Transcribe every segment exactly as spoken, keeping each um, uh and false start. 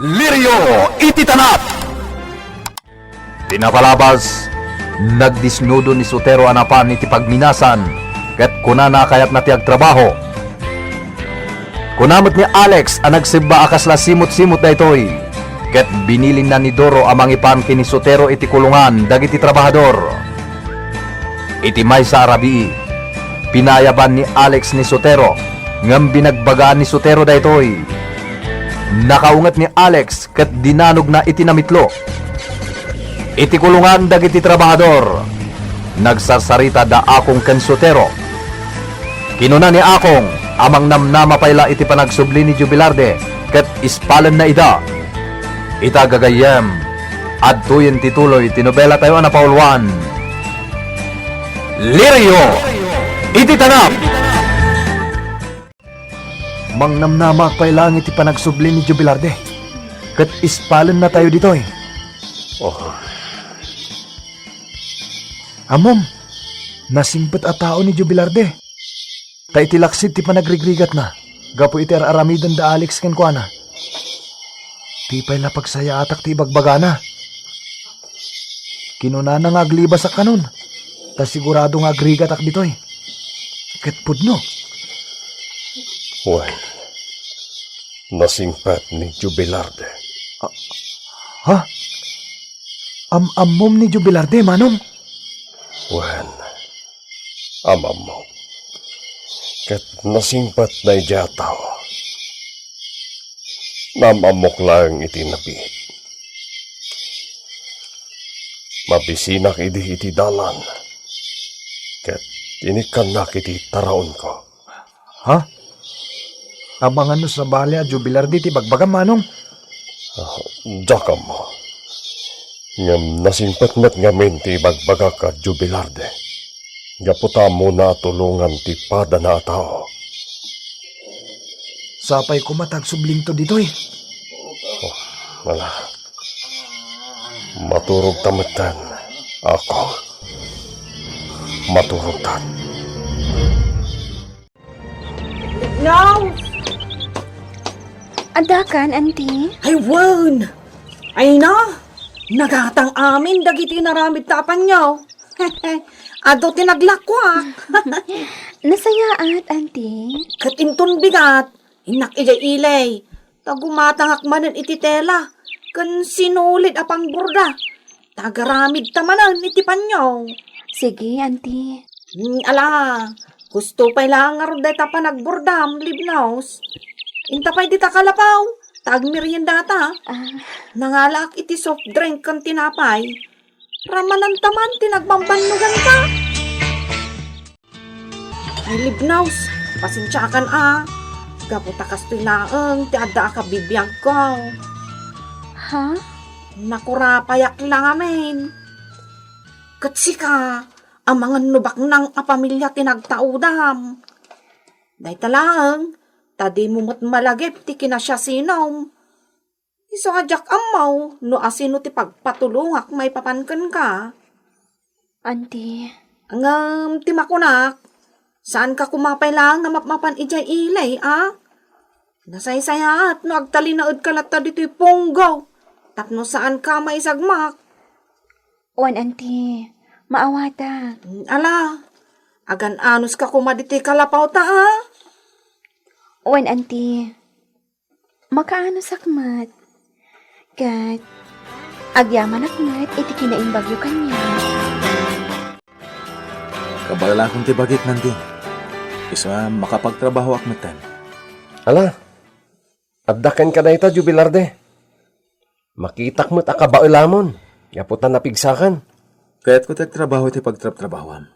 Lirio iti tanap! Ti napalabas, nagdisnudo ni Sotero a napan iti pagminasan, ket kunana a kayatna ti agtrabaho. Kuna met ni Alex a nagsebba a kasla simot-simot daytoy, ket binilinna ni Doro a mangipan ken ni Sotero iti kulongan dagiti trabahador. Iti maysa a rabii, pinayaban ni Alex ni Sotero, ngem binagbagaan ni Sotero daytoy. Nakaunget ni Alex ket dinanogna iti namitlo. Iti kulongan dagiti trabahador, nagsarsarita da Akong ken Sotero. Kinuna ni Akong a mangnamnama pay la iti panagsubli ni Jubilarde ket ispalenna ida. Ita gagayyem, adtoyen ti tuloy ti nobelatayo a napauluan, Lirio iti Tanap! Mangnamnamaak pay laeng iti panagsubli ni Jubilarde, ket ispalennatayo ditoy. Oh. Ammom, nasingpet a tao ni Jubilarde. Ta iti laksid ti panagrigrigatna, gapu iti ar-aramiden da Alex kenkuana. Di pay la pagsayaatak ti ibagbagana. Kinunana nga aglibasak kanon, ta sigurado nga agrigatak ditoy. Ket pudno. Wen, nasingpet ni Jubilarde. A-, ha? Am-ammom ni Jubilarde, Manong? Wen, am-ammok. Ket nasingpetna idiay a tao. Naam-ammok laeng iti nabiit. Mabisinak idi iti dalan, ket inikkannak iti taraonko. Ha? Amangan no sabali a Jubilarde ti bagbagam, Manong? Ah, diak ammo. Ngem nasingpet met ngamin ti ibagbagak a Jubilarde. Gapu ta ammona a tulongan ti padana a tao. Sapay koma ta agsublinto ditoy. Oh, ala. Maturogta metten, Akong. Maturogta. No! Addakan, Auntie? Ay, wen! Ay na! Nagatang amin dagiti naramid ta a panyo. Adu ti naglakuak. Nasayaat, Auntie. Ket inton bigat, innak idiay ili. Ta gumatangak manen iti tela, ken sinulid a pangborda. Ta agaramidta manen iti panyo. Sige, Auntie. Hmm, ala, gusto pay la ngarud dayta panagbordam, Libnos. Inta pay dita kalapaw, ta agmeriendata. Ah. Nangalaak iti soft drink ken tinapay. Ramananta man ti nagbambannoganta. Ay, Libnos, pasensiakan a. Gapu ta kastoy laeng ti adda a kabibiagko. Ha? Nakurapayak la ngamin. Ket sika, amangan no baknang a pamilia ti nagtaudam. Dayta laeng, ta dimo met malagip ti kinasiasinom. Isu a diak ammo no asino ti pagpatulongak maipapan kenka. Auntie. Ngem ti makunak, saanka koma pay laeng nga mapmapan idiay ili, a? Nasaysayaat no agtalinaedka latta ditoy punggo tapno saanka maisagmak. Wen, Auntie. Maawatak. Mm, ala, agan-anuska koma ditoy kalapawta, a? Wen, Auntie. Makaanosak met. Ket agyamanak met iti kinaimbagyo kaniak. Kabaelakon ti bagik, Nanding. Isu a makapagtrabahoak metten. Ala, adda kenka dayta, Jubilarde. Makitak met a kabaelamon, gapu ta napigsakan. Kayatko ti agtrabaho iti pagtrabtrabahoam.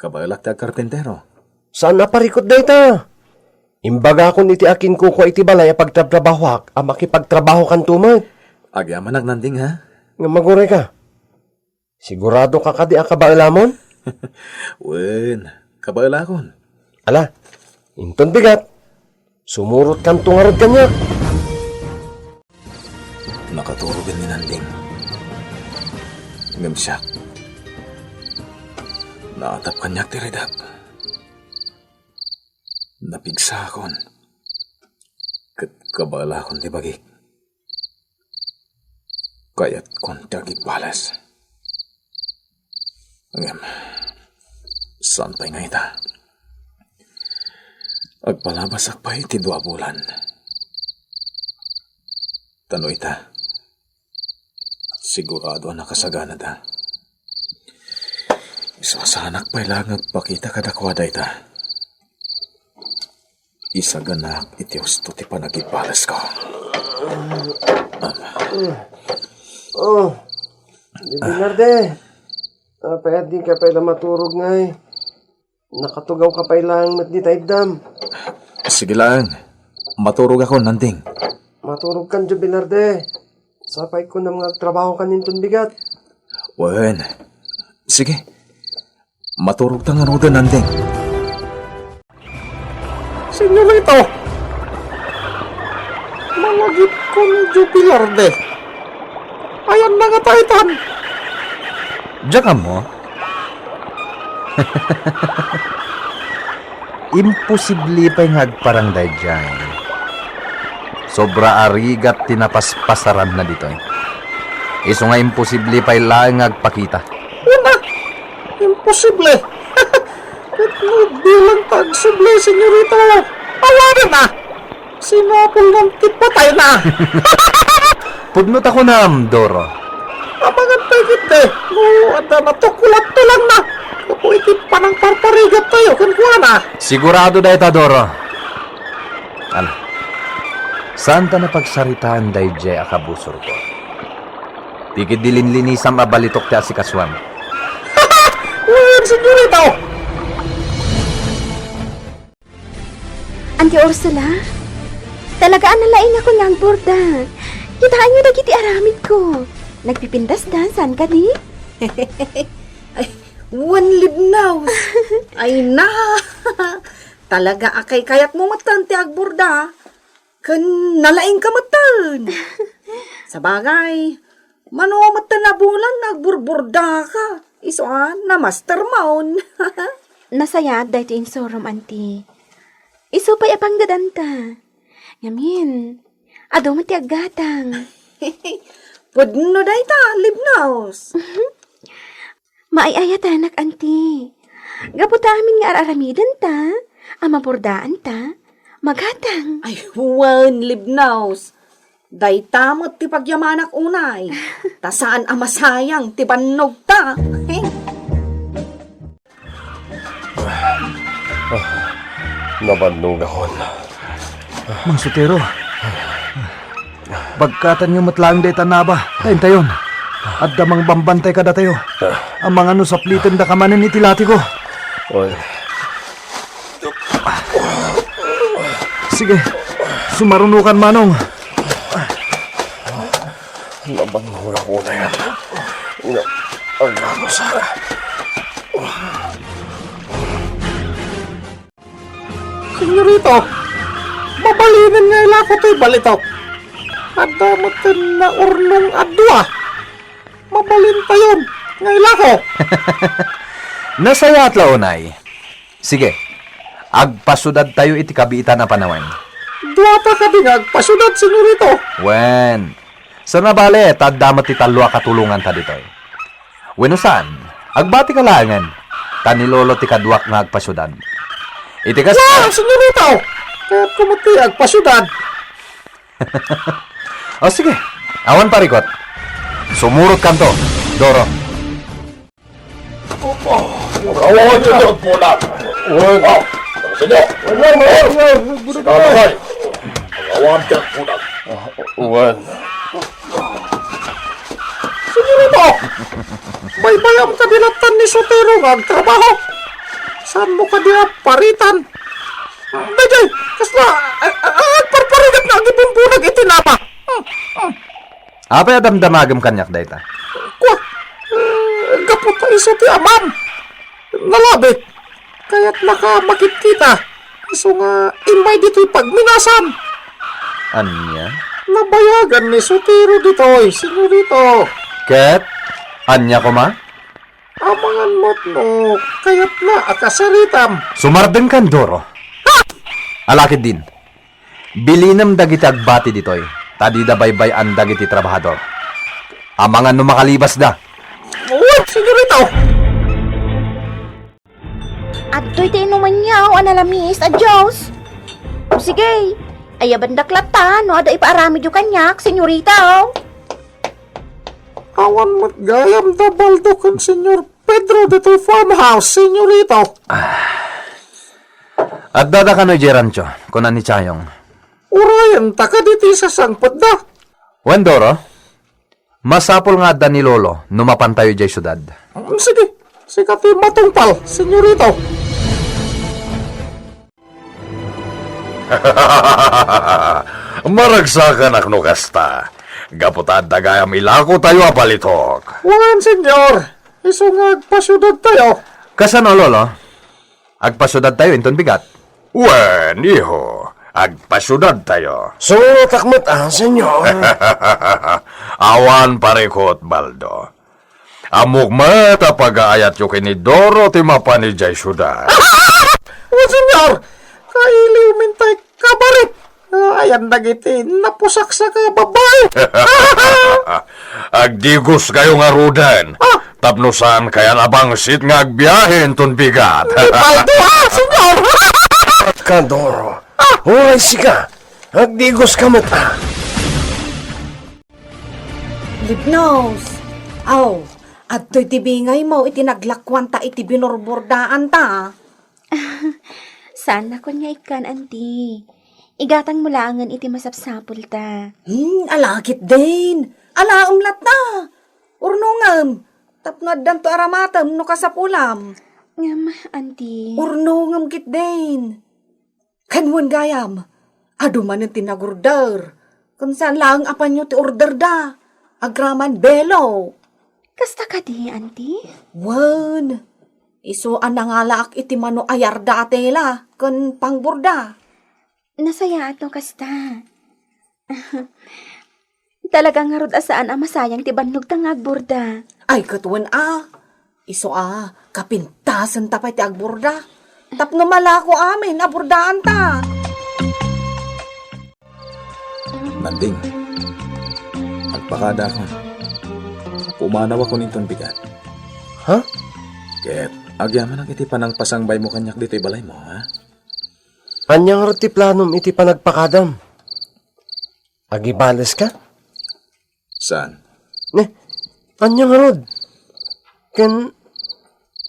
Kabaelak ti agkarpintero. Saan a parikut dayta? Imbagakon iti akinkukua iti balay a pagtrabtrabahoak a makipagtrabahokanto met. Agyamanak, Nanding, ha? Ngem aguray ka. Sigurado ka kadi a kabaelamon? Wen, kabaelakon. Ala, inton bigat, sumurotkanto ngarud kaniak. Nakaturogen ni Nanding. Ngem siak, naatap kaniak ti ridep. Napigsakon. Ket kabaelakon ti bagik. Kayatkon ti agibalas. Ngem, saan pay nga ita? Agpalabasak pay ti dua bulan. Ta no ita, sigurado a nakasaganada. Saanak pay laeng nga agpakita kadakuada ita. Isaganak iti husto ti panagibalasko. Ama. Oh, Jubilarde. Apay a dika pay la maturog ngay? Nakatugawka pay laeng met dita iddam. Sige laeng. Maturogakon, Nanding. Maturogkan, Jubilarde. Sapay kunam nga agtrabahokan inton bigat. Wen. Sige. Maturogta ngaruden, Nanding. Senyorito, malagipko ni Jubilarde. Ayanna ngata itan? Diak ammo. Imposible pay nga agparang daydiay. Sobra a rigat ti napaspasaranna ditoy. Isu nga imposible pay laeng nga agpakita. Una, imposible. Ket no bilang ta agsuble, senyorito, awanen a. Sinapulnan ti patayna. Pudno ta kunam, Doro. Amangan pay ketdi no adda natukulat tulangna gapu iti panangparparigattayo kenkuana. Sigurado dayta, Doro. Ala, saan ta napagsaritaan daydiay a kabusorko? Ti ketdi linlinisam a balitok ti asikasuam. Wen, senyorito. Auntie Ursula, talaga a nalaingakon nga agborda. Kitaenyo dagiti aramidko. Nagpipindasda, saan kadi? Ay, wen, Libnaws. Ay na. Talaga a kaykayatmo metten ti agborda. Ken nalaingka metten. Sabagay, mano metten a bulan nga agburbordaka. Isu a, namastermon. Nasayaat daytoy insurom, Auntie. Isu pay a panggadanta. Ngamin, adu met ti aggatang. Pudno dayta, Libnaws. Maay-ayatanak, Auntie. Gapu ta amin nga ar-aramidenta, a mabordaanta, magatang. Ay, wen, Libnaws. Dayta met ti pagyamanak unay. Ta saan a masayang ti bannogta. Ah, nabannogakon. Mang Sotero, bagkatanyo met laeng dayta naba, ta intayon. Adda mangbambantay kadatayo. Amangan no saplitendaka manen iti latiko. Oy. Sige, sumarunokan, Manong. Nabannogak unay nga agganusak. Senyorito, mabalinen nga ilako toy balitok. Adda metten naurnong a dua. Mabalintayon nga ilako. Nasayaat la unay. Sige, agpasudadtayo iti kabiitan a panawen. Duata kadi nga agpasudad, senyorito? Wen, saan a bale, ta adda met ti tallo a katulonganta ditoy. Wenno saan, agbatika laengen, ta ni Lolo ti kaduak nga agpasudad. Iti kas- Wow, senyorito! Kayatko met ti agpasudad. O sige, awan parikot. Sumurotkanto, Doro. Awan ti agbulag. Wen. Ah, sige. Wen, wen, wen, wen, wen, wen. Sige, wen. Awan ti agbulag. Ah, wen. Senyorito, baybayam kadi lattan ni Sotero nga agtrabaho. Saanmo kadi a paritan? Daydiay, kasla, a-, a-, agparparigat nga agibumbunag iti naba. Hmm, hmm. Apay a damdamagem kaniak dayta? Kua, eh, gapu ta isu ti amam. Nalabit. Kayatnaka makitkita. Isu nga immay ditoy pagminasan. Ania? Nabayagan ni Sotero ditoy, senyorito. Ket? Ania koma? Amangan met no kayatna a kasaritam. Sumardengkan, Doro. Ha? Ala ketdin. Bilinem dagiti agbati ditoy, ta dida baybay-an dagiti trabahador. Amangan no makalibasda. What, senyorito? Adtoy ti inumanyo a nalamis a juice. O sige, ayabandak latta no adda ipaaramidyo kaniak, senyorito. Awan met gayam da Baldo ken Senyor Pedro ditoy farmhouse, senyorito. Adda da kano idiay rancho, kuna ni Chayong. Urayen ta kadi ti sasangpetda. Wen, Doro, masapul nga adda ni Lolo no mapantayo idiay siudad. Mm, sige, sika ti matungpal, senyorito. Maragsakanak no kasta. Gapu ta adda gayam ilakotayo a balitok. Wen, senyor. Isu nga agpasiudadtayo. Kasano, Lolo? Agpasiudadtayo inton bigat? Wen, iho. Agpasiudadtayo. Surotak met, a, senyor. Awan parikut, Baldo. Ammok met a pagaayatyo ken ni Doro ti mapan idiay siudad. O, senyor! Kailiw min tay kabarit! Ayan dagiti napusaksaka a babai! Agdigoskayo ngaruden, tapno saan kayan a bangsit nga agbiahe inton bigat. Baldo, a, senyor! Ka, Doro. Uray sika. Agdigoska met, a. Libnos! Aw, adtoy ti bingaymo iti naglakuanta iti binurbordaanta. Saan a kun nga ikkan, anti. Igatangmo laengen iti masapsapulta. Hmm, ala ketdin. Alaem latta. Urnongem. Tapno addanto aramatem no kasapulam. Ngem, anti. Urnongem ketdin. Ken wen gayam, adu manen ti nagorder. Ken saan laeng a panyo ti orderda. Agraman belo. Kasta kadi, anti? Wen, isu a nangalaak iti mano a yarda a tela ken pangborda. Nasayaat no kasta. Talaga ngarud a saan a masayang ti bannogta nga agborda. Ay, ket wen a. Isu a, kapintasenta pay ti agborda. Tapno malako amin a bordaanta. Nanding, agpakadakon. Pumanawakon inton bigat. Ha? Ket agyamanak iti panangpasangbaymo kaniak ditoy balaymo, ha? Ania ngarud ti planom iti panagpakadam? Agibaleska? Saan? Ne, ania ngarud? Ken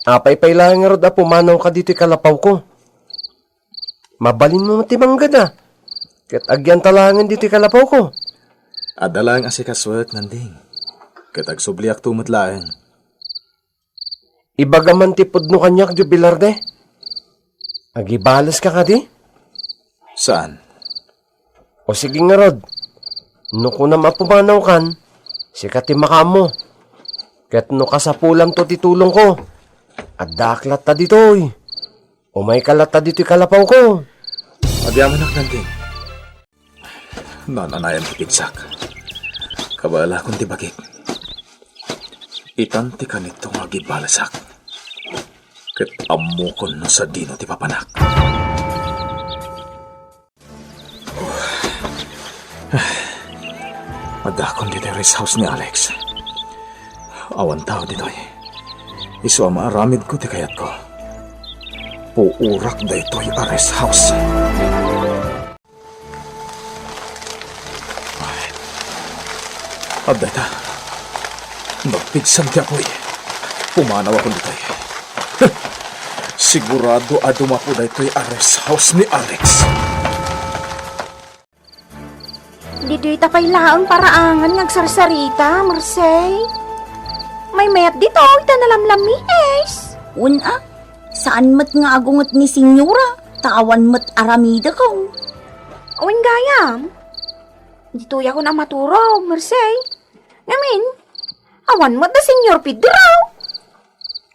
apay pay laeng ngarud a pumanawka ditoy kalapawko? Mabalinmo met ti manggada, ket agyanta laengen ditoy kalapawko. Adda laeng a sikasuek, Nanding, ket agsubliakto met laeng. Ibagam man ti pudno kaniak, Jubilar de. Agibaleska kadi? Saan? O sige ngarud, no kunam a pumanawkan, sika ti makaammo. Ket no kasapulamto ti tulongko, addaak latta ditoy. Umayka latta ditoy kalapawko. Agyamanak, Nanding. Nananayan ti pigsak. Kabaelakon ti bagik. Itan ti kanito nga agibalesak. Ket ammokon no sadino ti papanak. Addakon ditoy rest house ni Alex. Awan tao ditoy. Isu a maaramidko ti kayatko. Puorak daytoy a rest house. Ay. Adda ita. Nagpigsan ti apuy. Pumanawakon ditoy. Sigurado a dumapo daytoy a rest house ni Alex. Ditoy ta pay laeng paraangan nga agsarsarita, Mersey. Maymayat ditoy ta nalamlamiis. Wen a, saan met nga agunget ni Senyora, ta awan met aramidek. Wen gayam, ditoyakon a maturog, Mersey. Ngamin, awan met da Senyor Pedro.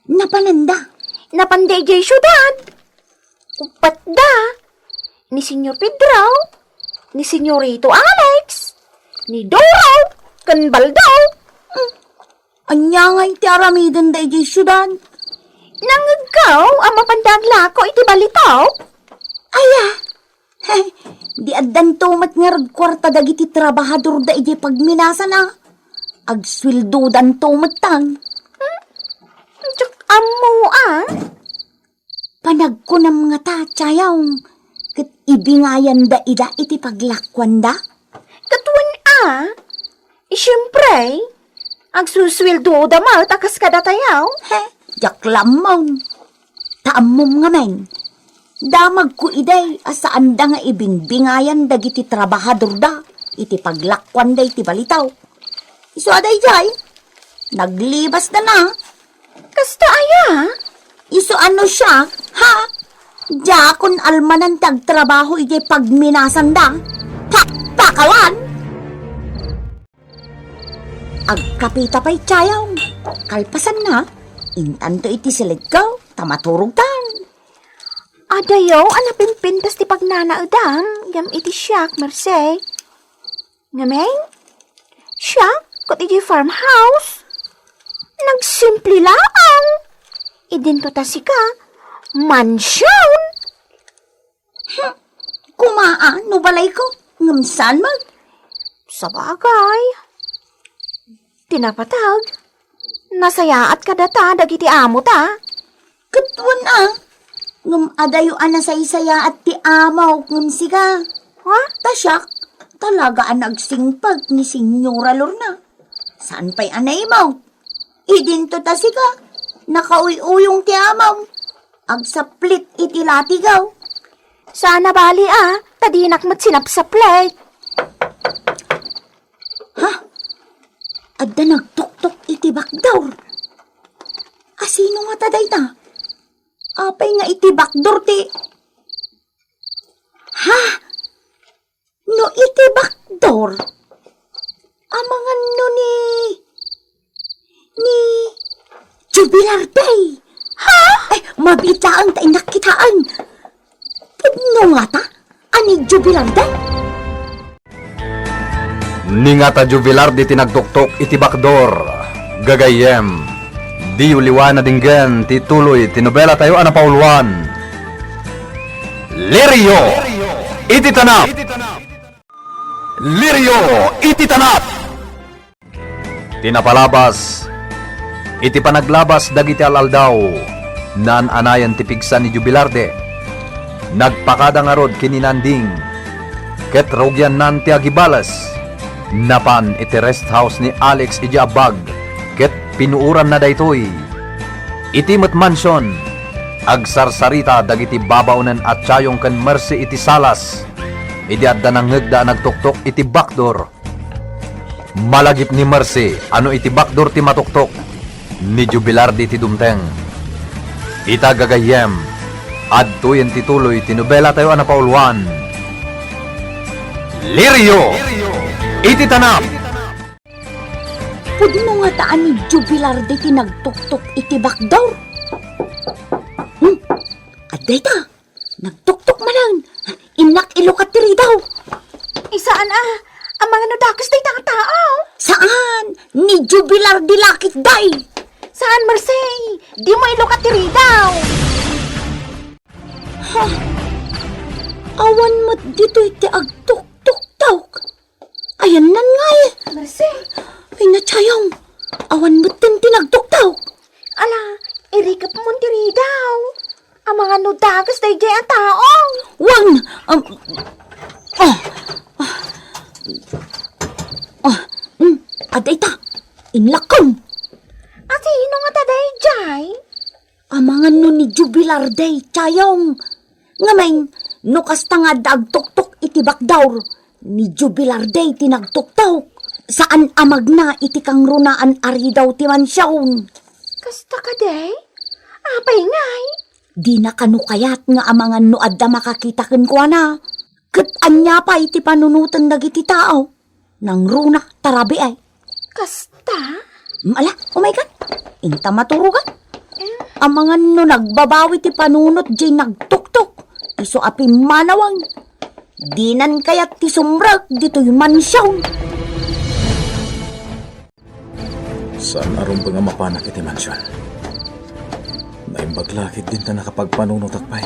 Napananda. Napanda idiay siudad. Uppat da. Ni Senyor Pedro, ni Senyorito Alex, ni Doro, ken Baldo. Hmm. Ania ngay ti aramidenda idiay siudad? Nangngegko a mapanda aglako iti balitok. Aya, di addanto met ngarud kuarta dagiti trabahadorda idiay pagminasana. agsueldodanto metten. Diak ammo, a. Panagkunam ngata, Chayong, ket ibingayanda ida iti paglakuanda? Ket wen a, siempre, agsusueldoda met a kas kadatayo. He, diak la ammo. Ta ammom ngamin, damagko idi a saanda nga ibingayanda dagiti trabahadorda iti paglakuanda iti balitaw. Isu a daydiay, naglibasdana. Kasta aya? Isu a no siak, ha? Diakon almanan ti agtrabaho idiay pagminasanda. Pakpakawan! Agkapita pay Chayong. Kalpasanna, intanto iti silidko ta maturogtan. Adayo a napimpintas ti pagnanaedam ngem iti siak, Merced. Ngamin, siak ket idiay farmhouse, nagsimple laeng. Idinto ta sika, mansion. Hmm, kumaa no balayko, ngem saan met? Sabagay. Ti napateg, nasayaat kadata dagiti amota. Ket wen a, ngem adayo a nasaysayaat ti amok ngem sika. Ha? Ta siak, talaga a nagsingpet ni Senyora Lorna. Saan pay a naimok? Idinto ta sika, nakauy-uyong ti amom. Agsaplit iti latigaw. Saan a bali a, ta dinak met sinapsaplit. Ha? Adda nagtuktok iti bakdor. Asino ngata dayta? Apay nga iti bakdor ti... Ha? No iti bakdor? Amangan no ni, ni Jubilar Day. Ha? Ay, mabiit laeng ta innak kitaen. Pudno ngata a ni Jubilar Day? Ni ngata Jubilar Day ti nagtuktok iti bakdor. Gagayyem, diyo liwa nadinggen ti tuloy ti nobelatayo a napauluan, Lirio iti Tanap. Lirio iti Tanap. Ti napalabas, iti panaglabas dagiti al-aldaw, naan-anayen ti pigsa ni Jubilar Day. Nagpakada ngarud ken ni Nanding, ket rugiannan ti agibales. Napan iti rest house ni Alex idiay abbag, ket pinuoranna daytoy. Iti met mansion, agsarsarita dagiti babaonen a Chayong ken Mercy iti salas, idi adda nangngegda a nagtuktok iti bakdor. Malagip ni Mercy a no iti bakdor ti matuktok, ni Jubilar Day ti dumteng. Ita gagayyem, adtoyen ti tuloy ti nobelatayo a napauluan, Lirio iti Tanap. Pudno ngata a ni Jubilar Day ti nagtuktok iti bakdor? Hmm, adda ita. Nagtuktok manen. Innak ilukat ti ridaw. Saan a, amangan no dakes dayta a tao? Saan, ni Jubilar Day la ketdi. Saan, Mercy, dimo ilukat ti ridaw. Ha? Awan met ditoy ti agtuktok. Ayannan ngay. Mercy. Ay, na, Chayong. Awan metten ti nagtuktok. Ala, irikepmon ti ridaw. Amangan no dakes daydiay a tao. Wen, um, oh, oh, oh, mm, adda ita. Inlakkon. Asino ngata daydiay? Amangan no ni Jubilar Day, Chayong. Ngamin, no kasta nga adda agtuktok iti bakdor, ni Jubilar Day ti nagtuktok. Saan a magna iti kangrunaan a ridaw ti mansion. Kasta kadi? Apay ngay? Dina kano kayat nga amangan no adda makakita kenkuana. Ket ania pay ti panunoten dagiti tao? Nangruna, tarabiay. Kasta? Ala, umay kan. Inta maturogan. Eh? Amangan no nagbabawi ti panunot jay nagtuktok. Isu a pimmanawang. Dinan kayat ti sumrek ditoy mansion. Saan a rumbeng a mapanak iti mansion. Naimbag la ketdin ta nakapagpanunotak pay.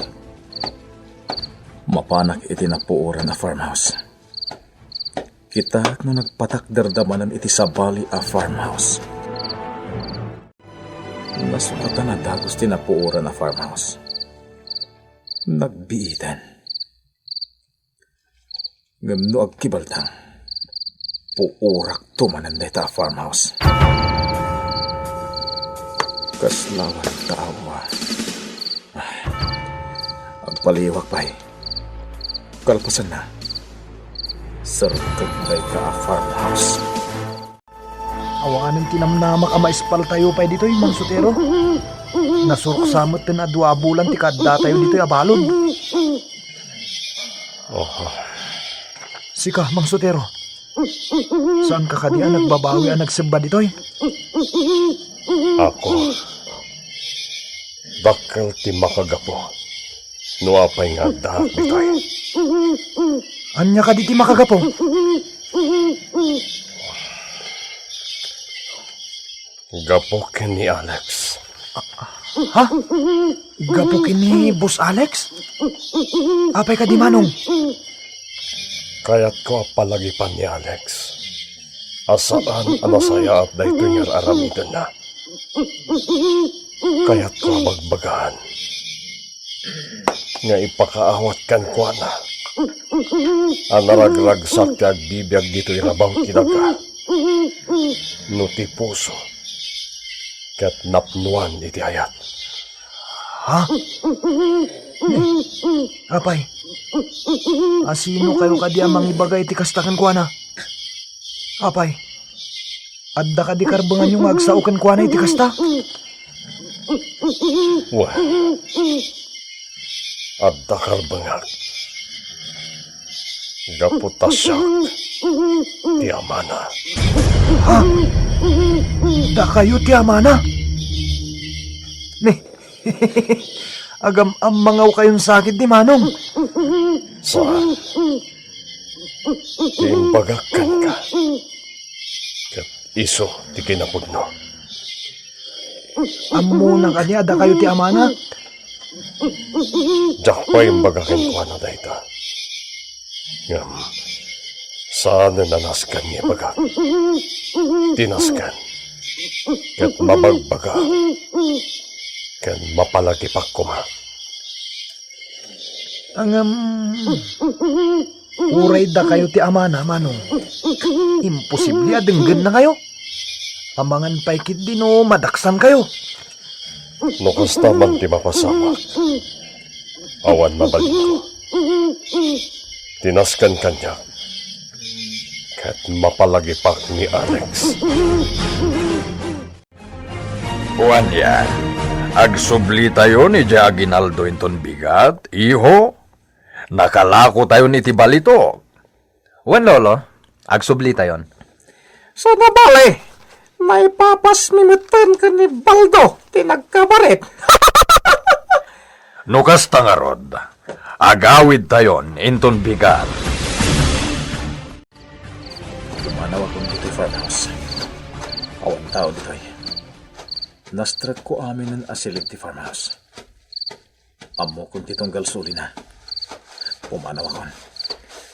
Mapanak iti napuoran a farmhouse. Kitaek no nagpatakderda manen iti sabali a farmhouse. Nasukatan a dagus ti napuoran a farmhouse. Nagbiiten. Ngem no agkibaltang, puorakto manen dayta a farmhouse. Kasla awan tao a. Ay, agpaliwak pay. Kalpasanna, serrek dayta a farmhouse. Awanen ti namnamak a maispaltayo pay ditoy, Mang Sotero. Nasurok sa met ti adu a bulan ti kaaddatayo ditoy a balud. Oho. Sika, Mang Sotero. Saanka kadi a nagbabawi a nagsebba ditoy? Ako. Dakkel ti makagapu no apay nga addaak ditoy. Ania kadi ti makagapu? Gapu ken ni Alex. Ha? Gapu ken ni Boss Alex? Apay kadi, Manong? Kayatko a palagipan ni Alex a saan a nasayaat daytoy nga ar-aramidenna. Kayatko a bagbagaan nga ipakaawat kenkuana a naragragsak ti agbibiag ditoy rabaw ti daga no ti puso ket napnoan iti ayat. Ha? Apay, asino kayo kadi a mangibaga iti kasta kenkuana? Apay, adda kadi karbenganyo nga agsao kenkuana iti kasta? Wen, adda karbengak. Gapu ta siak ti amana. Ha? Dakayo ti amana? Ni, agam-ammangaw kayon sakit di Manong. Saan? Ti imbagak kenka. Ket isu ti kinapudno. Ammona kadi a dakayo ti amana? Diak pay imbaga kenkuana dayta. Ngem, saanen a nasken nga ibagak. Ti nasken, ket mabagbaga, ken mapalagipak koma. Ngem, uray dakayo ti amana, Manong, imposible a denggenna kayo. Amangan pay ketdi no madaksan kayo. No kasta man ti mapasamak, awan mabalinko. Ti nasken kaniak, ket mapalagipak ni Alex. Ania, agsublitayon idiay aginaldo inton bigat, iho? Nakalakotayon iti balitok. Wen, Lolo, agsublitayon. Saan a bale, naipapasmi metten ken ni Baldo ti nagkabaret. No kasta ngarud, agawidtayon inton bigat. Pumanawakon ditoy farmhouse. Awan tao ditoy. Nastrekko aminen a silid ti farmhouse. Ammokon ti tunggal sulina. Pumanawakon.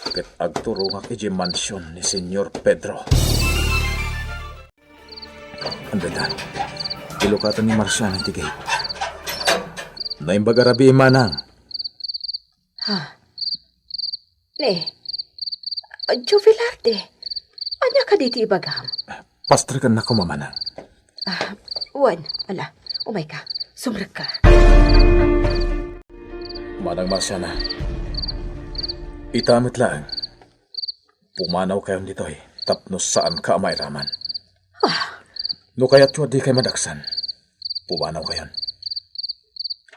Ket agturongak idiay mansion ni Señor Pedro. Andayta, ilukatan ni Marciana ti gate. Naimbag a rabii, Manang. Ha? Ne, Joe Velarde, ania kadi ti ibagam? Pastrekannak koma, Manang. Ah, wen, ala, umayka. Sumrekka. Manang Marciana, ita met laeng, pumanawkayon ditoy tapno saanka a mairaman. Ah. No kayatyo a dikay madaksan, pumanawkayon.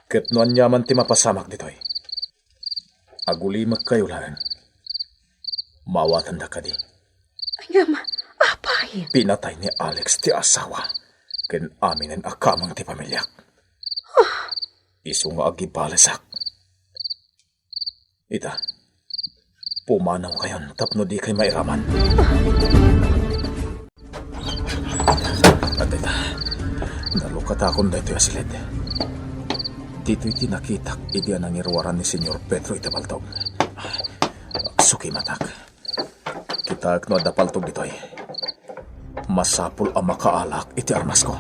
Ket no aniaman ti mapasamak ditoy, agulimekkayo laeng. Maawatandak kadi. Ngem, apay? Pinatay ni Alex ti asawa ken aminen a kameng ti pamiliak. Isu nga agibalesak. Ita, pumanawkayon tapno dikay mairaman. Adda ita, nalukatakon daytoy a silid. Ditoy ti nakitak idi a nangiruaran ni Señor Pedro iti baltok. Agsukimatak. Ket Tapno adda paltog ditoy, masapul a makaalak iti armasko.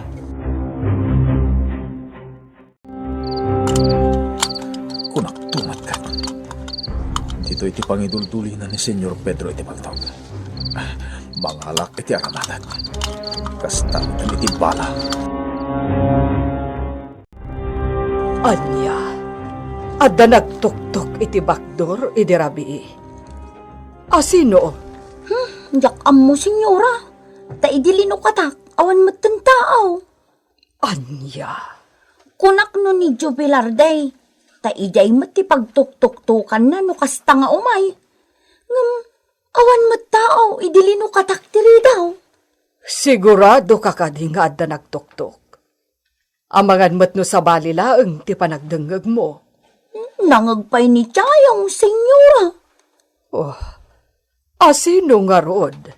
Kunak tumat ket, ditoy ti pangiduldulina ni Señor Pedro iti paltog. Mangalak iti aramatek. Kasta met iti bala. Ania? Adda nagtuktok iti bakdor idi rabii. Asino? Hmm, diak ammo, señora. Ta idi linukatak, awan metten tao. Ania? Kunak no ni Jubilar day, ta idiay met ti pagtuktuktokanna no kasta nga umay. Ngem awan met tao idi linukatak ti ridaw. Sigurado ka kadi nga adda nagtuktok? Amangan met no sabali laeng ti panagdengngegmo. Nangeg pay ni Chayong, señora. Oh, asino ngarud?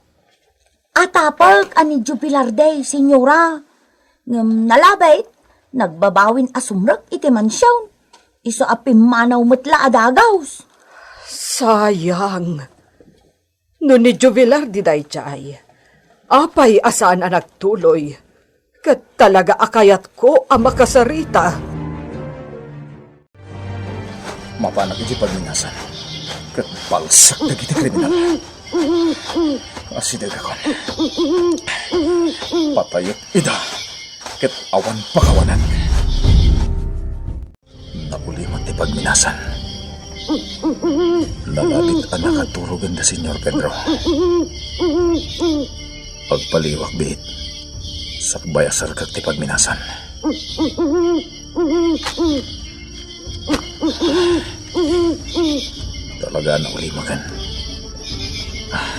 Atapek a ni Jubilar day, señora. Ngem nalabit, nagbabawin a sumrek iti mansion. Isu a pimmanaw met la a dagaws. Sayang. No ni Jubilar di daydiay, apay a saan a nagtuloy? Ket talaga a kayatko a makasarita. Mapanak iti pagminasan, ket balsak dagiti kriminal. Asidegakon. Patayek ida, ket awan pakawanan. Naulimek ti pagminasan. Nalabit a nakaturog da Señor Pedro. Agpaliwak biit. Sakbay a sarkek ti pagminasan. Talaga a naulimek. Ah,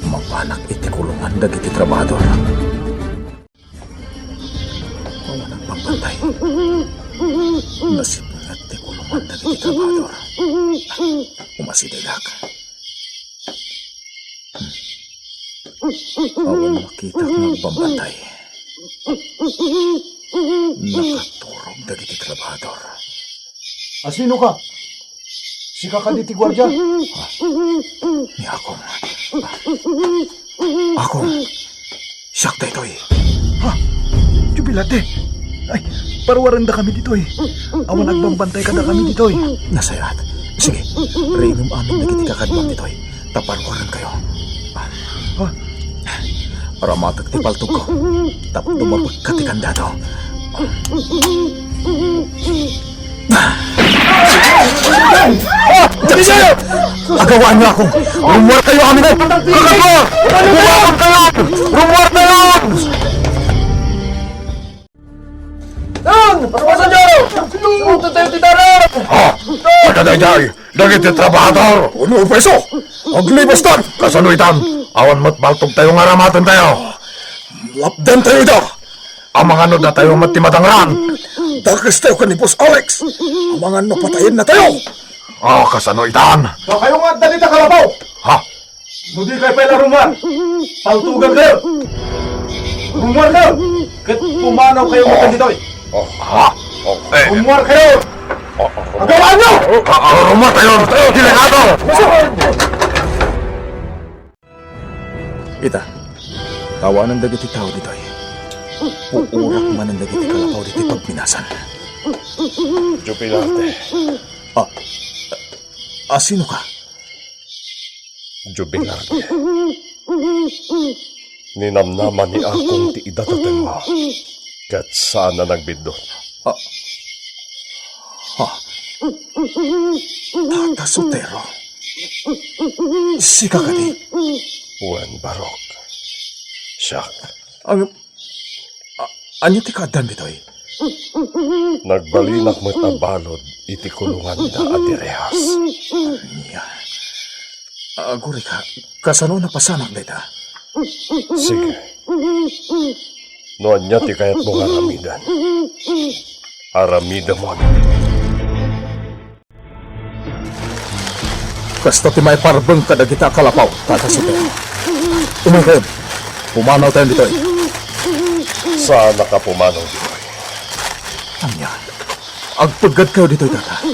mapanak iti kulungan dagiti trabahador. Awan nagpagbantay. Nasipnget ti kulungan dagiti trabahador. Umasidegak. Awan makitak nga agbambantay. Nakaturog dagiti trabahador. Asino ka? Sika kadi ti guardia? Ah, ni Akong. Akong. Siak daytoy. Ha? Jubilate? Ay, paruarenda kami ditoy. Awan agbambantay kada kami ditoy. Nasayaat. Sige, riingem amin dagiti kakaduak ditoy. Ta paruarenkayo. Ha? Aramatek ti paltogko. Tapno mapekka ti kandado. Agawaanyo ako! Rumuarkayo amin! Kakadua! Rumuarkayo! Rumuarkayo! Dong! Paruasanyo! Sumunto tayo ti dalan! Ah! Kadaydiay! Dagiti trabahador! Uno peso! Aglibastan! Kasano itan? Awan met paltogtayo nga aramatentayo. Lapdantayo ida! Amangan no datayo met ti madangran? Dakestayo ken ni Boss Alex! Amangan no patayennatayo! Ah, kasano itan? Dakayo nga adda dita kalapaw! Ha? No di kayo pay la rumuar, paltugan kayo! Rumuar kayo! Ket pumanaw kayo met ditoy! Oh, ha? Oh, eh. Rumuar kayo! Oh, oh, oh. Agawaan nyo! Ah, ah, rumuar kayo! Delikado! Ita, tawanan dagiti tao ditoy. Puurak manen dagiti kalapaw ditoy pagminasan. Jubilarte. Ah, asino ka? Jubilarte. Ninamnama ni Akong ti idatetenmo, ket saan a nagbiddut. Ah. Ah. Tata Sotero. Sika kadi? Wen, Barok. Siak. Ang, a-, ania ti kaaddam ditoy? Nagbalinak met a balud iti kulonganda a direhas. Ania? Agurika, kasano napasamak dayta? Sige. No ania ti kayatmo nga aramiden, aramidemon. Kasta ti maiparbeng kadagita a kalapaw, Tata Sotero. Umaykayon. Pumanaw tayon ditoy. Saannak a pumanaw ditoy. Ania? Agpeggadkayo ditoy, Tata.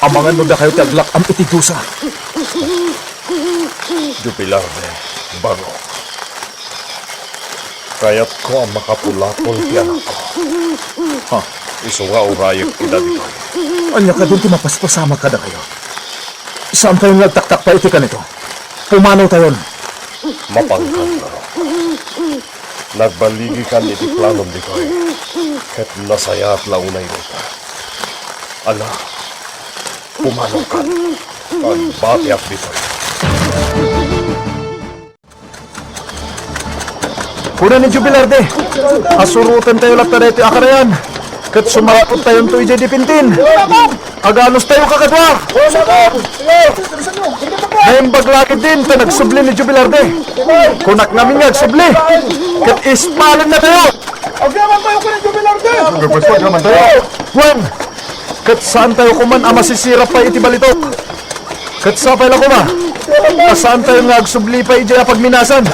Amangan no dakayo ti aglak-am iti dusa. Jubilarte, Barok, kayatko a makapulapol ti anakko. Ha? Isu nga urayek ida ditoy. Ania kadin ti mapaspasamak kadakayo? Saantayon nga agtaktakpay iti kanito. Pumanawtayon. Mapangkan, Barok. Nagbaligikan iti planom ditoy, ket nasayaat la unay dayta. Ala, pumanawkan. Agbatiak ditoy. Kuna ni Jubilarde, a surotentayo latta daytoy a karayan, ket sumalpudtayonto idiay dipintin. Aganustayo, kakadua! Naimbag la ketdin ta nagsubli ni Jubilarde. Kunak ngamin nga agsubli, ket ispalennatayo. Agyamantayo ken ni Jubilarde. Agyamantayo. Wen, ket saantayo koman a masisirap pay iti balitok. Ket sapay la koma a saantayo nga agsubli pay idiay a pagminasan,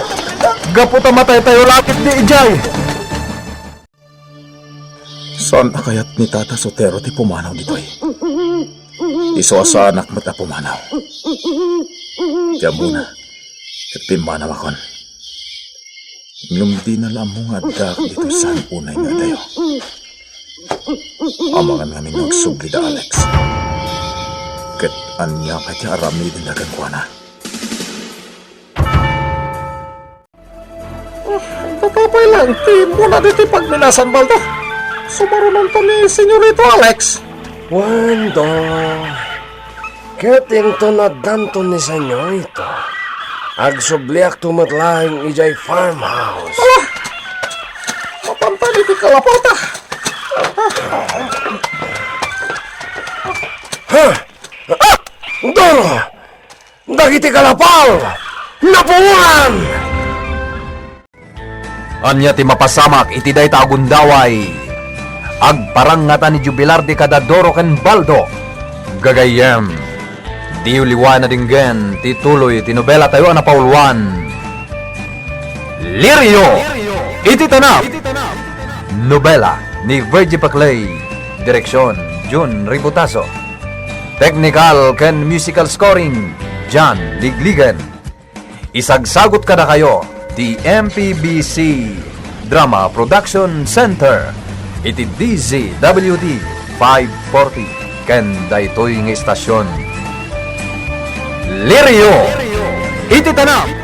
gapu ta mataytayo la ketdi idiay. Saan a kayat ni Tata Sotero ti pumanaw ditoy. Isu a saanak met a pumanaw. Ti ammona, ket pimmanawakon. Ngem dina la ammo nga addaak ditoy saan unay nga adayo. Amangan ngamin nga agsubli da Alex. Ket ania pay ti aramidenda kenkuana? Ah, patapay lang ti immuna ditoy pagminasan, Baldo. Sumarunonto ni Senyorito Alex. Wen, Doro. Ket inton addanto ni Senyorito, agsubliakto met laeng idiay farmhouse. Ala! Mapantan iti kalapawta. Ha? Ah! Doro! Dagiti kalapal! Napuongan! Ania ti mapasamak iti dayta a gundaway? Agparang ngata ni Jubilarde kada Doro ken Baldo. Gagayyem, diyo liwaen a denggen ti tuloy ti nobelatayo a napauluan, Lirio iti Tanab. Nobela ni Virgie Paclay. Direksion, Jun Ributaso. Technical ken musical scoring, John Ligligen. Isagsagut kadakayo ti M P B C Drama Production Center iti D Z W T five forty ken daytoy nga istasion. Lirio iti Tanab.